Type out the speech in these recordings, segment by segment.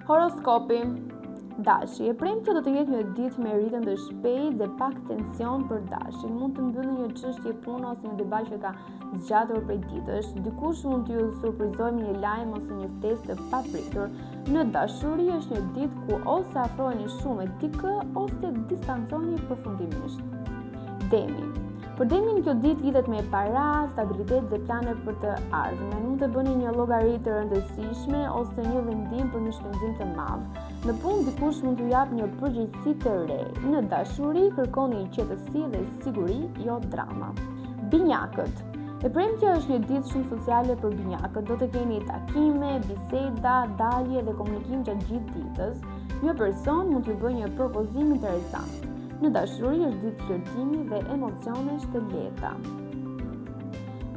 Horoskopi Dashi, e premtja do të jetë një ditë me ritëm të shpejtë dhe pak tension për Dashin. Mund të mbyllni një çështje pune ose një debat që ka zgjatur prej ditësh. Dikush mund t'ju surprizojë me një lajm ose një ftesë të papritur. Në dashuri është një ditë ku ose afroheni shumë me dikë ose distancoheni përfundimisht. Demi. Për Demin kjo ditë lidhet me para, stabilitet dhe plane për të ardhmen. Mund të bëni një llogari të rëndësishme ose një vendim për një shpenzim të madh. Në punë dikush mund t'ju japë një përgjegjësi të re. Në dashuri kërkoni qetësi dhe siguri, jo drama. Binjakët. E premtja është një ditë shumë sociale për binjakët. Do të keni takime, biseda, dalje dhe komunikim gjatë gjithë ditës. Një person mund t'ju bëjë një propozim interesant. Në dashuri është ditë flirtimi dhe emocionesh të lehta.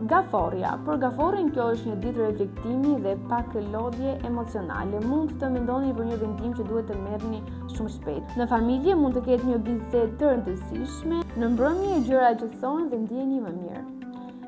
Gaforrja. Për gaforren kjo është një ditë reflektimi dhe pak lodhje emocionale. Mund të mendoni për një vendim që duhet të merrni shumë shpejt. Në familje mund të ketë një bisedë të rëndësishme. Në mbrëmje gjërat qetësohen dhe ndiheni më mirë.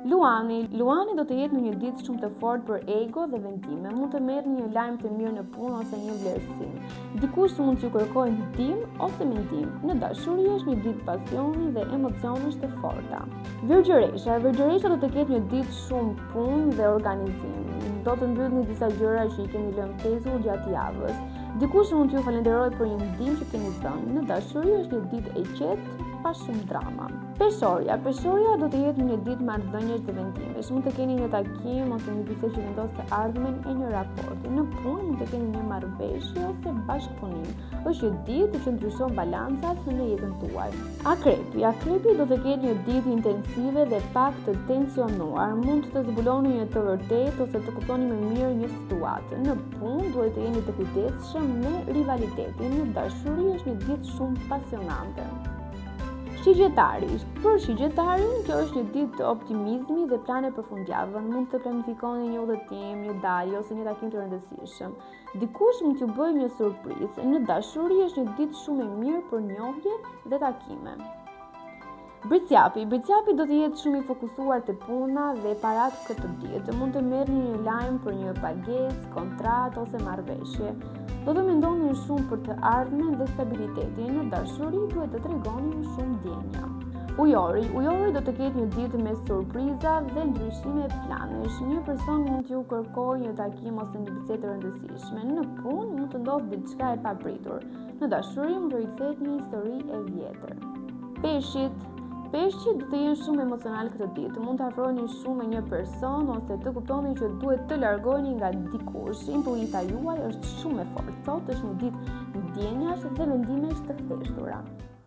Luani, Luani do të jetë në një ditë shumë të fortë për ego dhe vendime. Mund të merrni një lajm të mirë në punë ose një vlerësim. Dikush mund t'ju kërkojë ndihmë ose mendim. Në dashuri është një ditë pasioni dhe emocionesh të forta. Virgjëresha, Virgjëresha do të ketë një ditë shumë punë dhe organizim. Do të mbyllni disa gjëra që i keni lënë pezull gjatë javës. Dikush mund t'ju falenderojë për një ndihmë që keni dhënë. Në dashuri është një ditë e qetë, pa shumë drama. Peshorja, Peshorja do të jetë një ditë marrëdhëniesh dhe vendimesh. Mund të keni një takim ose një bisedë që vendos të ardhmen e një raporti. Në punë mund të keni një marrëveshje ose bashkëpunim. Është një ditë që ndryshon balancat në jetën tuaj. Akrepi, Akrepi do të ketë një ditë intensive dhe pak të tensionuar. Mund të zbuloni një të vërtetë ose të kuptoni më mirë një situatë. Në punë duhet të jeni të kujdesshëm me rivalitetin. Në dashuri është një ditë shumë pasionante. Shigjetari. Për shigjetarin, kjo është një ditë optimizmi dhe plane për fundjavën. Mund të planifikoni një udhëtim, një dalje ose një takim të rëndësishëm. Dikush mund t'ju bëjë një surprizë. Në dashuri është një ditë shumë e mirë për njohje dhe takime. Bricjapi, Bricjapi do të jetë shumë i fokusuar te puna dhe paratë këtë ditë. Mund të merrni një lajm për një pagesë, kontratë ose marrëveshje. Do të mendoni shumë për të ardhmen dhe stabilitetin. Në dashuri duhet të tregoni më shumë ndjenja. Ujori, Ujori do të ketë një ditë me surpriza dhe ndryshime planesh. Një person mund t'ju kërkojë një takim ose një bisedë të rëndësishme. Në punë mund të ndodhë diçka e papritur. Në dashuri mund të rikthehet një histori e vjetër. Peshqit, Peshqit do të jenë shumë emocional këtë ditë. Mund të afroheni shumë me një person ose të kuptoni që duhet të largoheni nga dikush. Intuita juaj është shumë e fortë. Sot është një ditë ndjenjash dhe vendimesh të heshtura.